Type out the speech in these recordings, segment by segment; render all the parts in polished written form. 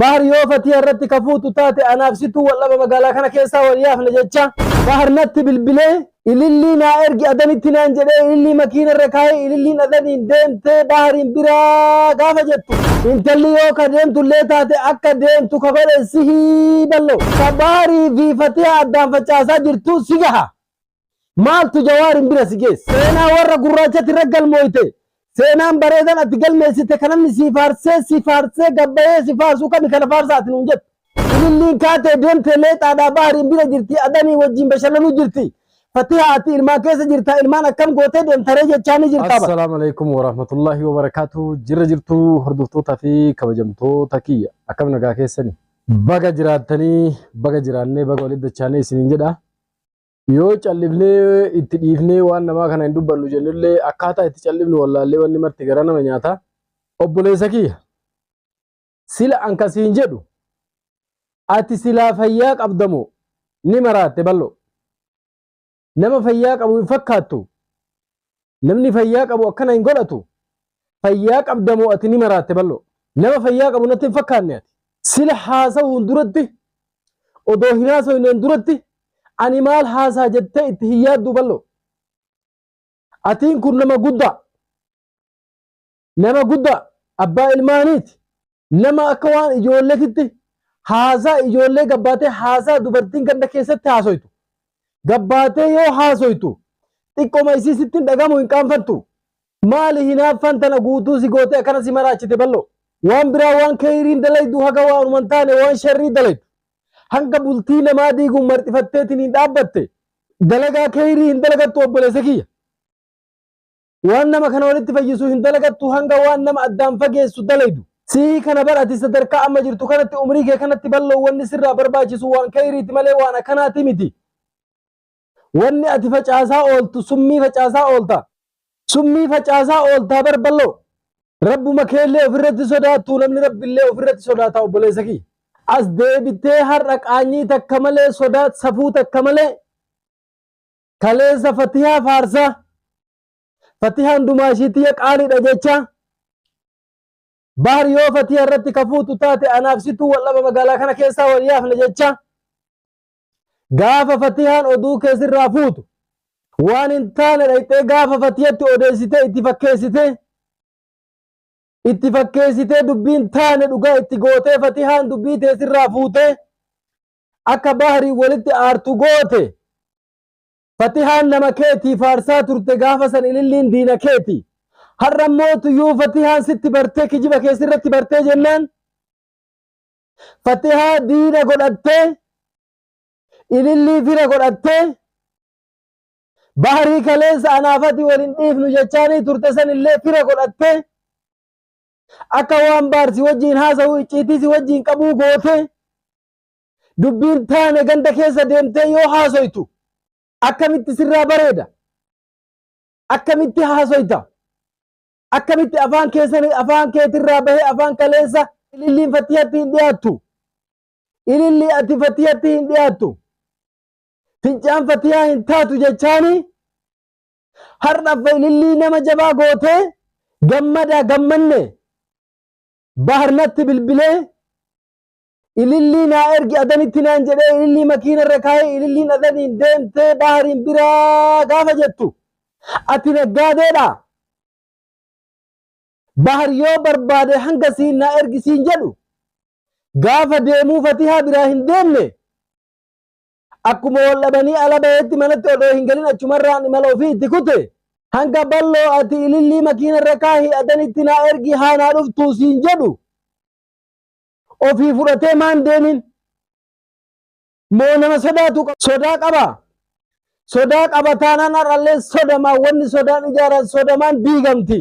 Bahar yoo Fatiha irratti ka fuutu taate anaaf situu wal dhaba magaalaa kana keessaa wal yaafna jecha Bahar natti bilbilee ilillii naa ergi adanitti naan jedhee ilillii makiina irra kaayee ililliin adaniin deemtee Bahariin biraa gaafa jettu intalli yoo ka deemtullee taate akka deemtu ka godhe sihii ballo ka Baharii fi Fatiha addaan facaasaa jirtu si gaha. Maaltu Jawaarin bira si geesse? Seenaa warra gurraachatti irra galmooyte. Seenaan bareedan ati galmeessite kan namni sii faarsee si faarsee gabbayee si faarsuu kami kana faarsaa ati nuun jettu. Ililliin kaatee deemtee leexaadhaa bahariin bira jirti adanii wajjin bashannanuu jirti. Fatiha ati ilmaan keessa jirta ilmaan akkam gootee deemtaree jechaa ni jirta bara. Assalaamu alaikum warahmatullahi wabarakatuh. Jirra jirtu hordoftoota fi kabajamtoota kiyya. Akkam nagaa keessani? Baga jiraattanii, baga jiraannee, baga walitti dachaanee isiniin jedha. Yoo callifnee itti dhiifnee waan namaa kana hin dubbannu jennullee akkaataa itti callifnu wallaallee wanni marti gara nama nyaata. Obboleessa kiyya sila an ka siin jedhu ati silaa fayyaa qabdamoo ni maraatte bal'oo. Nama fayyaa qabu hin fakkaattu. Namni fayyaa qabu akkana hin godhatu. Fayyaa qabdamoo ati ni maraatte bal'oo. Nama fayyaa qabu natti hin fakkaanne ati. Sila haasawuun duratti odoo hin haasoyneen duratti ani maal haasaa jettee itti hin yaadduu bal'oo. Atiin kun nama guddaa. Nama guddaa abbaa ilmaaniiti. Nama akka waan ijoolleetitti haasaa ijoollee gabbaatee haasaa dubartiin ganda keessatti haasoytu. Gabbaatee yoo haasoytu xiqqoma isii sitti hin dhagamu hin qaanfattu. Maali hinaaffaan tana guutuu si gootee akkana si maraachite bal'oo. Waan biraa waan keeyriin dalaydu haga waanuma hin taane waan sharrii dalaydu. Hanga bultii namaa diiguun marxifatteetiin hin dhaabbatte. Dalagaa keeyrii hin dalagattu obboleessa kiyya. Waan nama kana walitti fayyisu hin dalagattu hanga waan nama addaan fageessu dalaydu. Sihii kana bar ati sadarkaa amma jirtu kanatti umrii kee kanatti bal'oo wanni sirraa barbaachisu waan keeyriiti malee waan akkanaati miti. Wanni ati facaasaa ooltu summii facaasaa oolta. Summii facaasaa ooltaa bar bal'oo. Rabbuma keellee ofirratti sodaattu namni rabbillee ofirratti sodaata obboleessa kiyya. As deebitee har'a qaanyii takka malee sodaat safuu takka malee kaleessa fatihaa faarsaa fatihaan dumaashii tiyya qaaliidha jecha bahar yoo fatiha irratti kafuutu taate anaaf situu wal dhaba magaalaa kana keessaa wal yaafna jecha gaafa fatihaan oduu kee sirraa fuutu waan hin taane dhayxee gaafa fatiyatti odeessitee itti fakkeessitee itti fakkeessitee dubbiin taane dhugaa itti gootee fatihaan dubbii tee sirraa fuutee akka bahrii walitti aartu goote fatihaan nama keetii faarsaa turte gaafa san ililliin diina keeti har'a mootuyyuu fatihaan sitti bartee kijiba kee sirratti bartee jennaan fatihaa diina godhattee ilillii fira godhattee bahrii kaleessa anaafati wal hin dhiifnu jechaanii turte san illee fira godhattee akka waan baarsi wajjiin haasa'u icciitii si wajjiin qabuu gootee dubbiin taane ganda keessa deemtee yoo haasoytu akkamitti sirraa bareeda akkamitti haasoyta akkamitti afaan keessan afaan keetirraa bahee afaan kaleessa ililliin fatiyatti hin dhiyaattu ilillii ati fatiyatti hin dhiyaattu fincaan fatiyaa hin taatu jechaani har'a ilillii nama jabaa gootee gammadaa gammanne bahar natti bilbilee ilillii naa ergi adanitti naan jedhee ilillii makiina irra kaayee ililliin adaniin deemtee bahariin biraa gaafa jettu ati naggaadeedha. Bahar yoo barbaade hanga siin naa ergi siin jedhu gaafa deemuu fatihaa biraa hin deemne akkuma wal dhabanii ala bahetti manatti odoo hin galin achumarraan imala ofii itti kute hanga balloo ati ilillii makiina irra kaahi adanitti naa ergi haa naa dhuftuu siin jedhu ofii fudhatee maan deemin moo nama sodaatu sodaa qaba sodaa qaba taanaan har'allee sodamaa wanni sodaan ijaaran sodamaan diigamti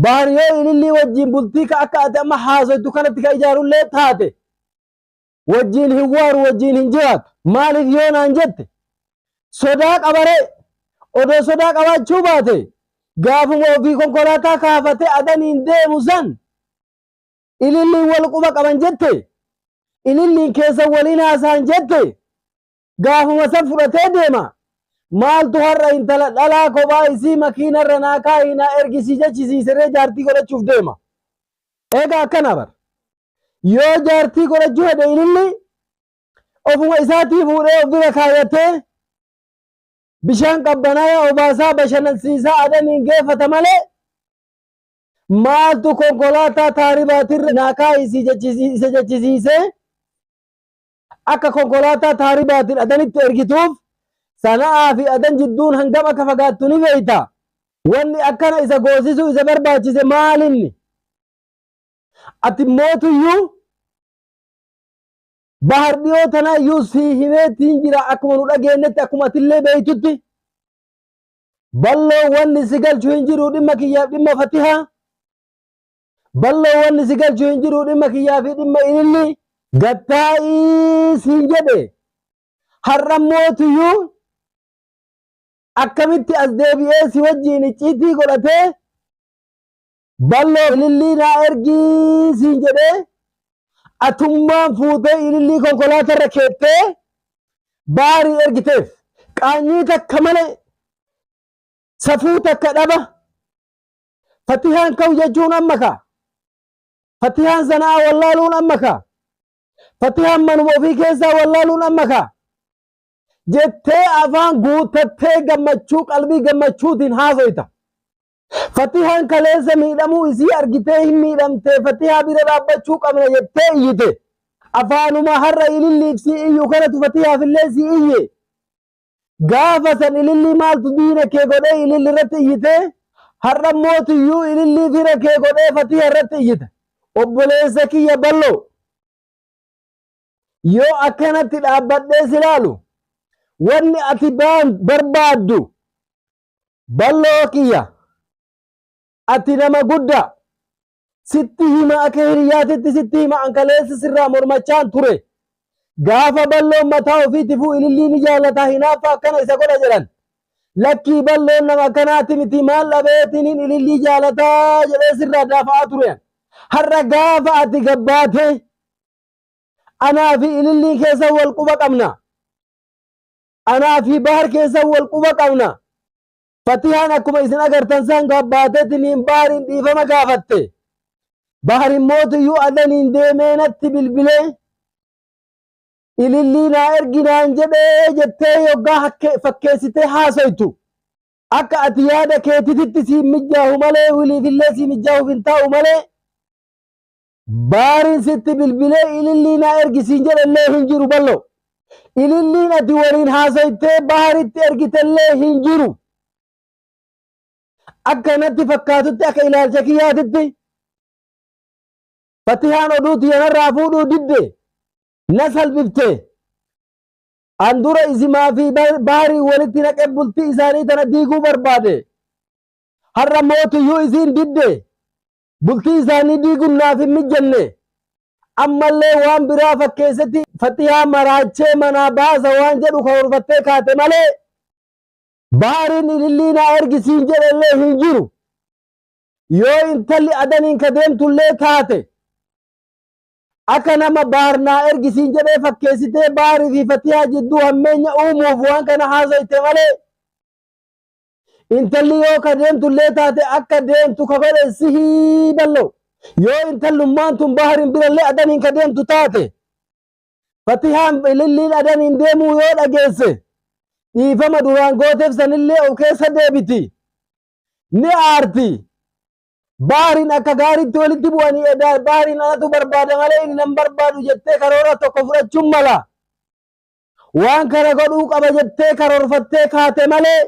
bahar yoo ilillii wajjiin bultii ka akka ati amma haasoytu kanatti ka ijaarullee taate wajjiin hin waaru wajjiin hin jiraatu maaliif yoo naan jette sodaa qabaree odoo sodaa qabaachuu baate gaafuma ofii konkolaataa kaafatee adaniin deemu san ililliin wal quba qaban jette ililliin keessa waliin haasa'an jette gaafuma san fudhatee deema maaltu har'a intala dhalaa kophaa isii makiinarra naa kaa'ii naa ergisii jechisiiseree jaartii godhachuuf deema egaa akkana bar. Yoo jaartii godhachuu fedhe ililli ofuma isaatii fuudhee of bira kaayatee bishaan qabbanaa'aa obaasaa bashannansiisaa adaniin geeffata malee maaltu konkolaataa taaribaatirra naa kaayisii isa jechisiisee akka konkolaataa taaribaatiin adanitti ergituuf Sana'aa fi Adan jidduun hangam akka fagaattu ni beekta. Wanni akkana isa goosisuu isa barbaachise maalinni? Ati mootuyyuu bahar dhiyoo tanaa iyyuu sii himeetiin jira akkuma nu dhageenyetti akkuma atillee beektutti. Balloo wanni si galchu hin jiru dhimma kiyyaaf dhimma fatihaa. Balloo wanni si galchu hin jiru dhimma kiyyaa fi dhimma ililli. Gattaa'ii siin jedhe. Har'a mootuyyuu akkamitti as deebi'ee si wajjiin icciitii godhatee balloo ilillii naa ergii siin jedhee atummaan fuutee ilillii konkolaatarra keettee baarii ergiteef qaanyii takka malee safuu takka dhaba fatihaan ka'u jechuun amma ka fatihaan sanaa wallaaluun amma ka Fatihaan manuma ofii keessaa wallaaluun amma kaa jettee afaan guuttattee gammachuu qalbii gammachuutiin haasoyta. Fatihaan kaleessa miidhamuu isii argitee hin miidhamtee Fatihaa bira dhaabbachuu qabna jettee iyyite. Afaanuma har'a ililliif sii iyyu kanatu Fatihaaf illee sii iyye. Gaafa san ilillii maaltu diina kee godhee ililli irratti iyyitee har'a mootiyyuu ilillii fira kee godhee Fatiha irratti iyyita. Obboleessa kiyya bal'oo yoo akkanatti dhaabbadhee si laalu wanni ati barbaaddu bal'oo kiyya ati nama guddaa sitti hima akka hiriyyaatitti sitti hima an kaleessa sirraa mormachaan ture. Gaafa balloon mataa ofiitifuu ilillii ni jaalataa hinaaffaa akkana isa godha jedhan. Lakkii balloon nama akkanaati miti maal dhabeetiniin ilillii jaalataa jedhee sirraa daafa'aa ture. Har'a gaafa ati gabbaatee anaa fi ililliin keessa wal quba qabna. Anaa fi bahar keessa wal quba qabna. Fatihaan akkuma isin agartan san gabbaateetiniin bahariin dhiifama gaafatte. Baharin mootiyyuu adaniin deemee natti bilbilee ilillii naa ergi naan jedhee jettee yoggaa fakkeessitee haasoytu. Akka ati yaada keetititti siin mijjaahu malee wiliifillee sii mijjaahuuf hin taa'u malee Baariin sitti bilbilee ilillii naa ergi siin jedhellee hin jiru ballo. Ililliin ati waliin haasoytee baharitti ergitellee hin jiru. Akka natti fakkaatutti akka ilaalcha kiyyaatitti Fatihaan oduu tiyyanarraa fuudhuu didde na salphifte. An dura isimaa fi baharii walitti naqee bultii isaanii tana diiguu barbaade. Har'a mootiyyuu isiin didde. Bultii isaanii diiguun naaf hin mijjanne. Ammallee waan biraa fakkeessetti Fatihaa maraachee manaa baasa waan jedhu karoorfattee kaate malee Bahariin ilillii naa ergi siin jedhellee hin jiru. Yoo intalli adaniin ka deemtullee taate akka nama Bahar naa ergi siin jedhee fakkeessitee Baharii fi Fatihaa jidduu hammeenya uumuuf waan kana haasoyte malee Intalli yoo ka deemtullee taate akka deemtu ka godhe sihii ballo. Yoo intallummaan tun baharin birallee adaniin ka deemtu taate Fatihaan ililliin adaniin deemuu yoo dhageesse dhiifama duraan gooteef sanillee of keessa deebiti. Ni aarti. Baharin akka gaariitti walitti bu'anii edaa baharin anatu barbaada malee inni nan barbaadu jettee karoora tokko fudhachuun mala. Waan kana godhuu qaba jettee karoorfattee kaate malee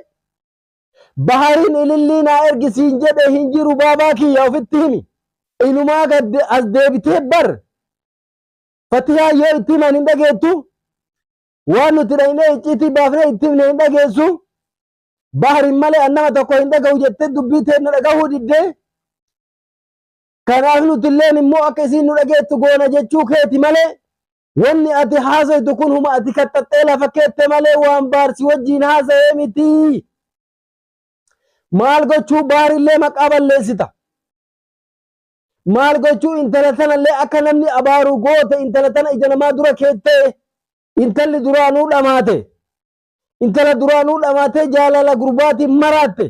bahariin ilillii naa ergi siin jedhe hin jiru baabaa kiyya ofitti himi. Inumaa gad as deebitee bar fatihaa yoo itti himan hin dhageettu waan nuti dhaynee icciitii baafnee itti himne hin dhageessu baharin malee an nama tokko hin dhaga'u jettee dubbii teenna dhagahuu diddee kanaaf nuti illeen immoo akka isiin nu dhageettu goona jechuu keeti malee Wanni ati haasoytu kun huma ati kaxxaxxee lafa keette malee waan baar si wajjiin haasa'ee miti. Maal gochuu baarillee maqaa balleessita. Maal gochuu intala tanallee akka namni abaaru goote intala tana ija namaa dura keettee intalli duraanuu dhamaate. Intala duraanuu dhamaatee jaalala gurbaatiin maraatte.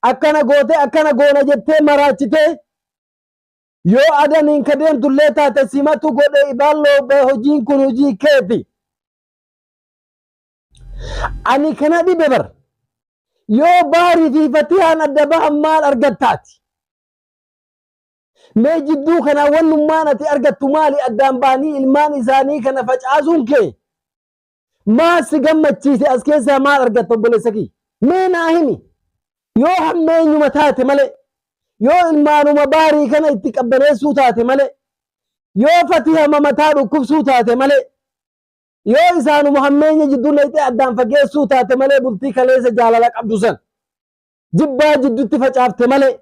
Akkana goote akkana goona jettee maraachitee. Yoo adaniin ka deemtullee taate simatu godhe iballoo hojiin kun hojii keeti. Ani kana dhibe bar. Yoo Baarii fi Fatihaan adda bahan maal argattaati? Mee jidduu kanaa wannummaan ati argattu maali addaan bahanii ilmaan isaanii kana facaasuun kee? Maal si gammachiise as keessaa maal argatta obboleessa kiyya? Mee naa himi. Yoo hammeenyuma taate malee, yoo ilmaanuma Baarii kana itti qabbaneessuu taate malee, yoo Fatihama mataa dhukkubsuu taate malee, yoo isaanuma hammeenya jidduu naqxee addaan fageessuu taate malee bultii kaleessa jaalala qabdu san jibbaa jidduutti facaafte malee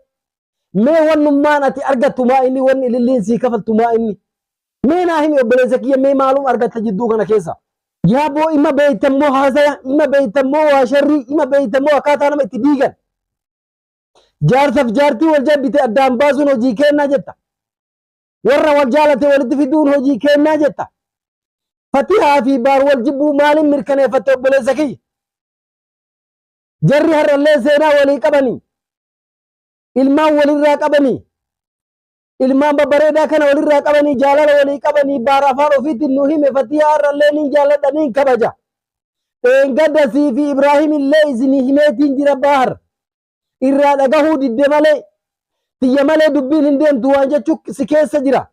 mee wannummaan ati argattu maa inni wanni ililliin sii kafaltu maa inni mee naa himi obboleessa kiyya mee maalum argatta jidduu kana keessa yaa boo ima beeytammoo haasaya ima beeytammoo waa sharrii ima beeytammoo akkaataa nama itti diigan jaarsaf jaartii wal jabbite addaan baasuun hojii kennaa jetta warra wal jaalate walitti fiduun hojii kennaa jetta. Fatihaa fi Baar wal jibbuu maaliin mirkaneeffatte obboleessa kiyya? Jarri har'allee seenaa walii qabanii, ilmaan walirraa qabanii, ilmaan babbareedaa kana walirraa qabanii, jaalala walii qabanii, Baar afaan ofiitiin nu hime Fatihaa har'allee niin jaalladha niin kabaja. Dheengadda sii fi Ibraahim illee isinii himeetiin jira Baahar. Irraa dhagahuu didde malee tiyya malee dubbiin hin deemtu waan jechuu si keessa jira.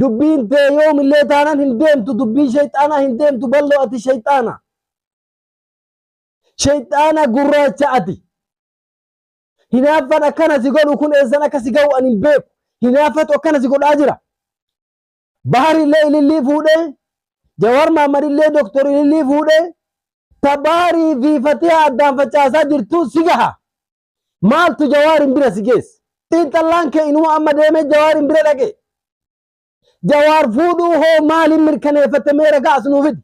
Dubbiin tee yoomillee taanaan hin deemtu dubbiin shayxaanaa hin deemtu balloo ati shayxaana. Shayxaana gurraacha ati. Hinaaffan akkana si godhu kun eessan akka si ga'u ani hin beeku. Hinaaffatu akkana si godhaa jira. Bahar illee ilillii fuudhee Jawaar Mahammad illee Doktor ilillii fuudhee ta Baharii fi Fatihaa addaan facaasaa jirtu si gaha. Maaltu Jawaarin bira si geesse? Xiinxallaan kee inuma amma deemee Jawaarin bira dhaqe. Jawaar fuudhuu hoo maaliin mirkaneeffatte mee ragaa as nuu fidi.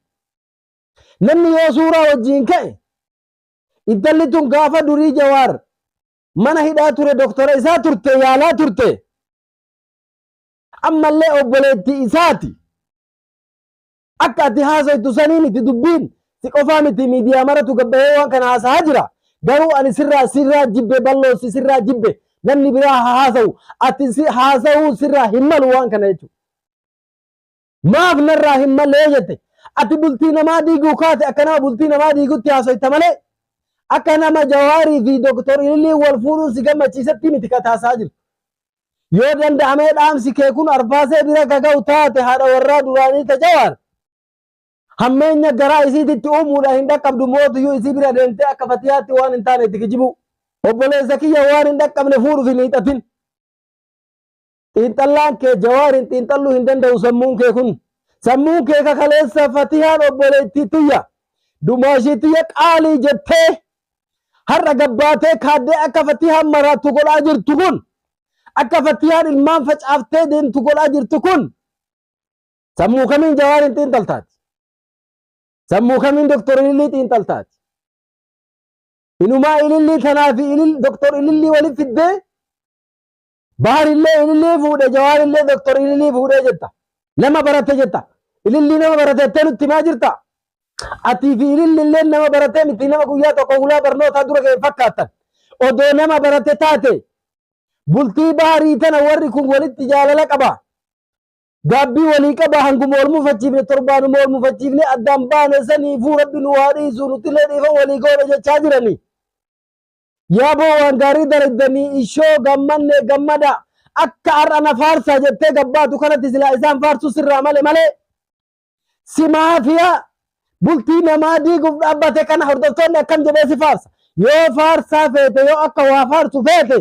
Namni yoo suuraa wajjiin ka'e intalli tun gaafa durii Jawaar mana hidhaa ture doktora isaa turte yaalaa turte. Ammallee obboleettii isaati. Akka ati haasoytu sanii miti dubbiin si qofaa miti miidiyaa maratu gabbahee waan kana haasahaa jira. Garuu ani sirraa sirraa jibbe balloo si sirraa jibbe namni biraa haa haasawu ati si haasawuu sirraa hin malu waan kana jechuudha. Maaf narraa hin malle yoo jette ati bultii namaa diiguu kaate akka nama bultii namaa diigutti haasoyta malee akka nama Jawaarii fi Doktor Ilillii wal fuudhuun si gammachiisetti miti ka taasaa jirtu. Yoo danda'amee dhaamsi kee kun arfaasee bira ka ga'u taate haadha warraa duraanii ta Jawaar hammeenya garaa isiititti uumuudhaan hin dhaqqabdu mootuyyuu isii bira deemtee akka fatiyaatti waan hin taane itti kijibuu. Obboleessa kiyya waan hin dhaqqabne fuudhuuf hin hiixatin. Xiinxallaan kee Jawaariin xiinxalluu hin danda'u sammuun kee kun. Sammuun kee kakaleessa Fatiyaan obboleettii tiyya dumaashii tiyya qaalii jettee har'a gabbaatee kaaddee akka Fatiyaan maraattu godhaa jirtu kun akka Fatiyaan ilmaan facaaftee deemtu godhaa jirtu kun sammuu kamiin Jawaariin xiinxaltaati? Sammuu kamiin Doktor Ilillii xiinxaltaati? Inumaa Ilillii tanaa fi Doktor Ilillii walitti fiddee Bahar illee ilillii fuudhe Jawaar illee Doktor ilillii fuudhee jetta. Nama barate jetta. Ilillii nama barate jettee nutti himaa jirta. Atii fi ililli illee nama baratee miti nama guyyaa tokko hulaa barnootaa dura ga'e fakkaattan. Odoo nama barate taate bultii Baharii tana warri kun walitti jaalala qaba. Gaabbii walii qaba hanguma wal mufachiifne torbaanuma wal mufachiifne addaan baane saniifuu rabbi nu haa dhiisu nutillee dhiifama walii goone jechaa jiranii. Yaaboo waan gaarii dalagdanii ishoo gammanne gammada akka har'a na faarsaa jettee gabbaatu kanatti silaa isaan faarsuu sirraa male malee si maafiyaa bultii namaa diiguuf dhaabbate kana hordoftoonni akkam jedhee si faarsa yoo faarsaa feete yoo akka waa faarsu feete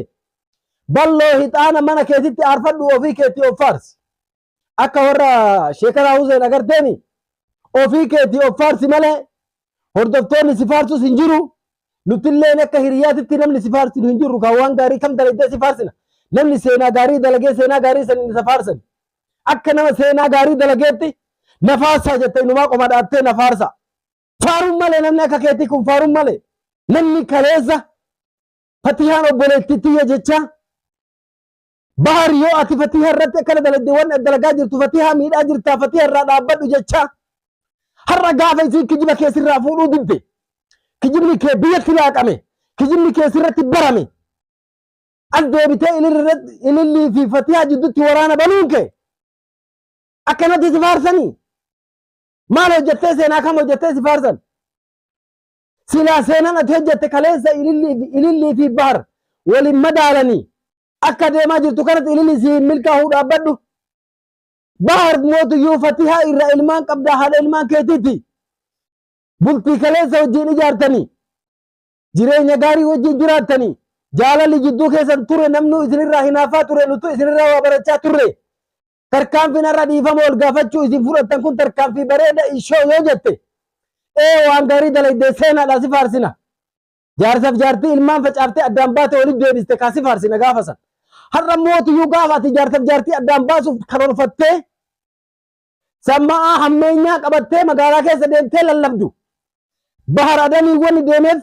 balloo hixaana mana keetitti aarfadhu ofii keetii of faarsi akka warra sheekaraa Huseen agarteeni ofii keetii of faarsi malee hordoftoonni si faarsus hin jiru nutilleen akka hiriyaatitti namni si faarsinu hin jirru kan waan gaarii kam dalagdee si faarsina namni seenaa gaarii dalagee seenaa gaarii saniin isa faarsan akka nama seenaa gaarii dalageetti na faarsaa jette inumaa qoma dhaattee na faarsa faaruun malee namni akka keetii kun faaruun malee namni kaleessa Fatihaan obboleettii tiyya jechaa Bahar yoo ati Fatiha irratti akkana dalagde waan dalagaa jirtu Fatiha miidhaa jirtaa Fatiha irraa dhaabbadhu jechaa har'a gaafa isiin kijiba kee sirraa fuudhuu didde kijibni kee biyyatti laaqame kijibni kee sirratti barame As deebitee ilillii fi fatihaa jidduutti waraana banuun kee akkanatti si faarsanii? Maal hojjettee, seenaa kam hojjettee si faarsan? Silaa seenaan ati hojjette kaleessa ilillii fi bahar waliin madaalanii akka deemaa jirtu kanatti ilillii si milkaa'uu dhaabbadhu. Bahar mootuyyuu fatihaa irraa ilmaan qabdaa, haadha ilmaan keetiiti. Bultii kaleessa wajjin ijaartanii, jireenya gaarii wajjin jiraattanii, jaalalli jidduu keessan ture, namni isinirraa hinaafaa ture, nutu isinirraa waa barachaa turre. Tarkaanfiin har'a dhiifama wal gaafachuu isin fudhattan kun tarkaanfii bareeda ishoo yoo jette, ee waan gaarii dalagdee, seenaadha, si faarsina. Jaarsaaf jaartii ilmaan facaaftee addaan baate walitti deebiste kaa, si faarsina gaafa san. Har'a mootiyyuu gaafa ati jaarsaaf jaartii addaan baasuuf karoorfattee samma'aa hammeenyaa qabattee magaalaa keessa deemtee lallabdu. Bahar adanii wanni deemeef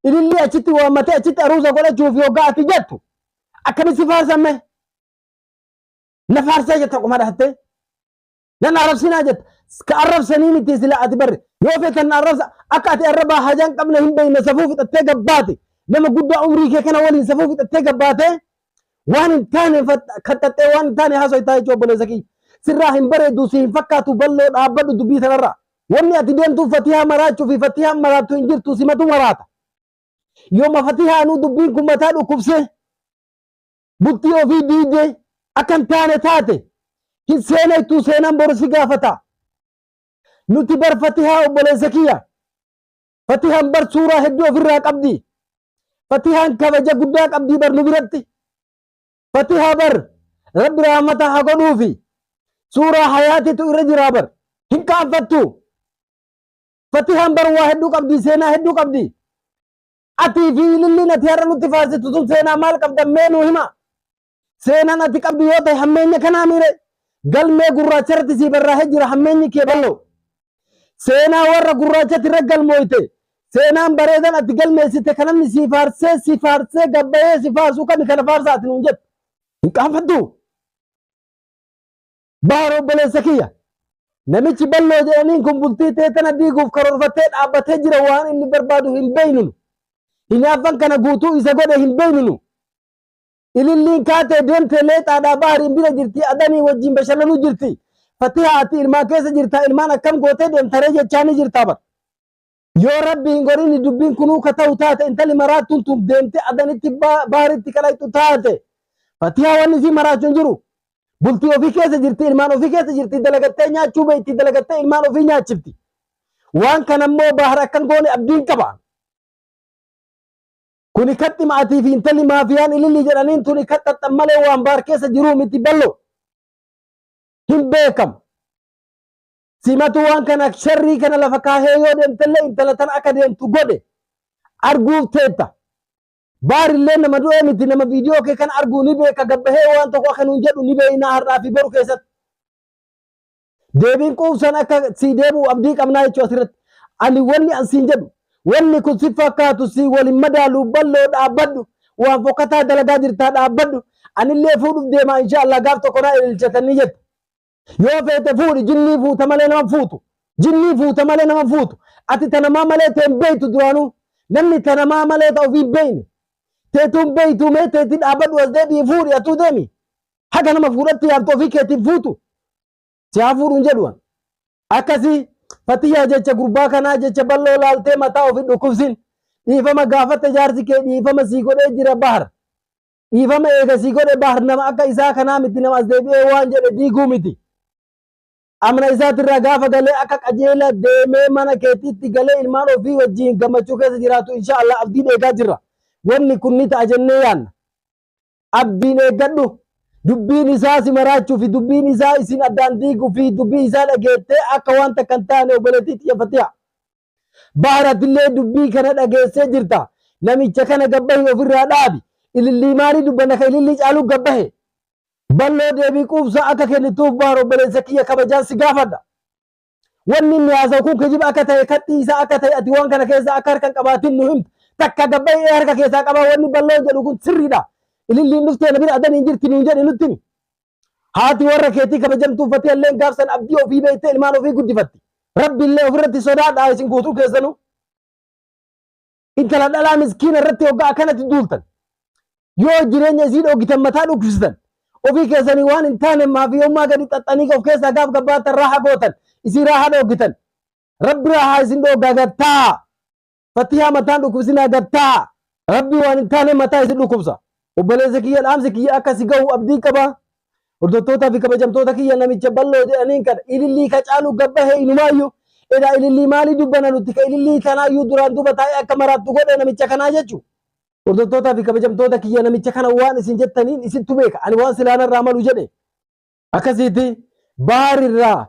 ilillii achitti waammatee achitti aruuza godhachuuf yoggaa ati jettu akkamitti si faarsamme? Na faarsaa jetta, qoma dhahattee. Nan arrabsinaa jetta. Ka arrabsanii miti sila ati barre. Yoo feetan na arrabsa, akka ati arrabaa hajaan qabne hin beekne. Safuu fixattee gabbaate. Nama guddaa umrii kee kana waliin safuu fixattee gabbaate waan hin taane kaxxaxxee waan hin taane haasoftaa jechuun obboleessa kiyya. Sirraa hin bareedu, si hin fakkaatu. Bal'oo, dhaabbadhu dubbii sanarraa. Wanni ati deemtuuf fatihaa maraachuu fi fatihaan maraattu hin jirtu, simatu maraata. Yooma fatihaanuu dubbiin kun mataa dhukkubsee bultii ofii diidee akka hin taane taate hin seenettu, seenaan boru si gaafata. Nuti bar fatihaa, obboleessa kiyya. Fatihaan bar suuraa hedduu ofirraa qabdi. Fatihaan kabaja guddaa qabdi bar nu biratti. Fatihaa bar Rabbi rahmata haa godhuufi. Suuraa hayaatitu irra jira bar. Hin qaanfattu. Fatihaan bar waa hedduu qabdi, seenaa hedduu qabdi. Atii fi ililliin ati har'a nutti faarsitu sun seenaa maal qabda, mee nuu hima. Seenaan ati qabdu yoo ta'e hammeenya kanaa miire, galmee gurraacha irratti sii barraa'ee jira hammeenyi kee, bal'oo. Seenaa warra gurraachatti irra galmooyte, seenaan bareedan ati galmeessite kan namni sii faarsee si faarsee gabbayee si faarsuu kami kana faarsaa ati nuun jettu? Hin qaanfattu. Bahar, obboleessa kiyya. Namichi bal'oo jedhaniin kun bultii tee tana diiguuf karoorfatee dhaabbatee jira, waan inni barbaadu hin beeynunu. Hinaaffan kana guutuu isa godhe hin beeynunu. Ililliin kaatee deemtee leexaadhaa bahariin bira jirti, adanii wajjin bashannanuu jirti. Fatihaa, ati ilmaan keessa jirta, ilmaan akkam gootee deemtaree jechaa ni jirta bar. Yoo Rabbi hin godhin dubbiin kunuu ka ta'u taate, intalli maraattuun tun deemtee adanitti baharitti kadhayxu taate, Fatihaa wanni isii maraachu hin jiru. Bultii ofii keessa jirti, ilmaan ofii keessa jirti, dalagattee nyaachuu beekti, dalagattee ilmaan ofii nyaachifti. Waan kana immoo bahar akkan goone abdiin qaba. Kuni kaxxi maatii fi intalli maafiyaan ililli jedhaniin tuni kaxxaxxan malee waan bahar keessa jiruu miti, bal'oo. Hin beekamu. Simatu waan kana sharrii kana lafa kaahee yoo deemtellee intala tana akka deemtu godhe arguuf teetta. Baarillee nama du'ee miti, nama viidiyoo kee kana arguu ni beeka, gabbahee waan tokko akka nuun jedhu ni beekna har'aa fi boru keessatti. Deebiin quubsaan akka sii deebi'u abdii qabnaa jechuudha asirratti. Ani wanni an siin jedhu, wanni kun si fakkaatu, si waliin madaalu, bal'oo, dhaabbadhu, waan fokkataa dalagaa jirtaa, dhaabbadhu. Anillee fuudhuuf deemaa, inshaallah gaaf tokko naa ililchatanii jette. Yoo feete fuudhi, jinnii fuuta malee nama fuutu. Jinnii fuuta malee nama fuutu. Ati tanamaa malee teen beeytu duraanuu. Namni tanamaa malee ta ofii beeyne. Teetuun beeytu, mee teetii dhaabbadhu, as deebi'i, fuudhi, atuu deemi. Haga nama fuudhatti yaamtu ofii keetiin fuutu. Si haa fuudhuun jedhu. Akkasii Fatiyyaa, jecha gurbaa kanaa, jecha bal'oo laaltee mataa ofii dhukkubsin. Dhiifama gaafatte, jaarsi kee dhiifama sii godhee jira bahar. Dhiifama eega sii godhe, bahar nama akka isaa kanaa miti, nama as deebi'ee waan jedhe diiguu miti. Amna isaatirraa gaafa galee akka qajeela deemee mana keetiitti galee ilmaan ofii wajjin gammachuu keessa jiraatu insha Allah abdiin eegaa jirra. Wanni kun ni ta'a jennee yaanna. Abdiin eeggadhu. Dubbiin isaa si maraachuu fi dubbiin isaa isin addaan diiguu fi dubbii isaa dhageettee akka waan takka hin taane, obboleettii tiyya Fatiha. Baharatillee dubbii kana dhageessee jirta. Namicha kana gabbahi ofirraa dhaabi. Ilillii maalii dubbanna ka ilillii caaluu gabbahe? Bal'oo, deebii quubsaa akka kennituuf Bahar obboleessa kiyya kabajaan si gaafadha. Wanni inni haasa'u kun kijiba akka ta'e, kaxxii isaa akka ta'e, ati waan kana keessa akka harka hin qabaatin nu himta. Takka gabbahi ee harka keessaa qabaa, wanni bal'oon jedhu kun sirriidha. Ililliin dhuftee na bira adanii hin jirti nuun jedhi, nutti himi. Haati warra keetii kabajamtuu Fatiha illee gaafsan abdii ofii beektee ilmaan ofii guddifatti. Rabbi illee ofirratti sodaadhaa isin guutuu keessanuu. Intala dhalaa miskiina irratti hoggaa akkanatti duultan. Yoo jireenya isii dhooggitan mataa dhukkubsitan. Ofii keessanii waan hin taane maafiyummaa gadi xaxxanii of keessaa gaaf gabbaatan raaha gootan. Isii raaha dhooggitan. Rabbi raahaa isin dhooggaa gattaa. Fatihaa mataan dhukkubsinaa gattaa. Rabbi waan hin taane mataa isin dhukkubsa. Obboleessa kiyya dhaamsi kiyya akka si gahu abdii qaba. Hordoftootaa fi kabajamtoota kiyya namicha balloo jedhaniin kana ilillii ka caalu gabbahe inumaayyuu. Edaa ilillii maalii dubbana nuti ka ilillii kanaayyuu duraan duuba taa'ee akka maraattu godhe namicha kanaa jechuudha. Hordoftootaa fi kabajamtoota kiyya namicha kana waan isin jettaniin isintu beeka. Ani waan silaanarraa malu jedhe. Akkasiiti baarirraa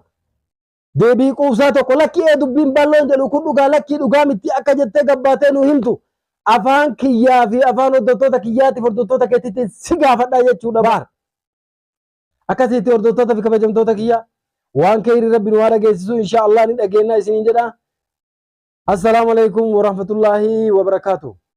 deebii quubsaa tokko lakkii ee dubbiin balloon jedhu kun dhugaa lakkii dhugaa miti akka jettee gabbaatee nu himtu afaan kiyyaa fi afaan hordoftoota kiyyaatiif hordoftoota keetiitiin si gaafadhaa jechuudha baar. Akkasitti hordoftoota fi kabajamtoota kiyya waan keeyri rabbi nu haa dhageessisu insha Allah ni dhageennaa isiniin jedha. Assalaamu alaikum warahmatullaahi wabarakaatuh.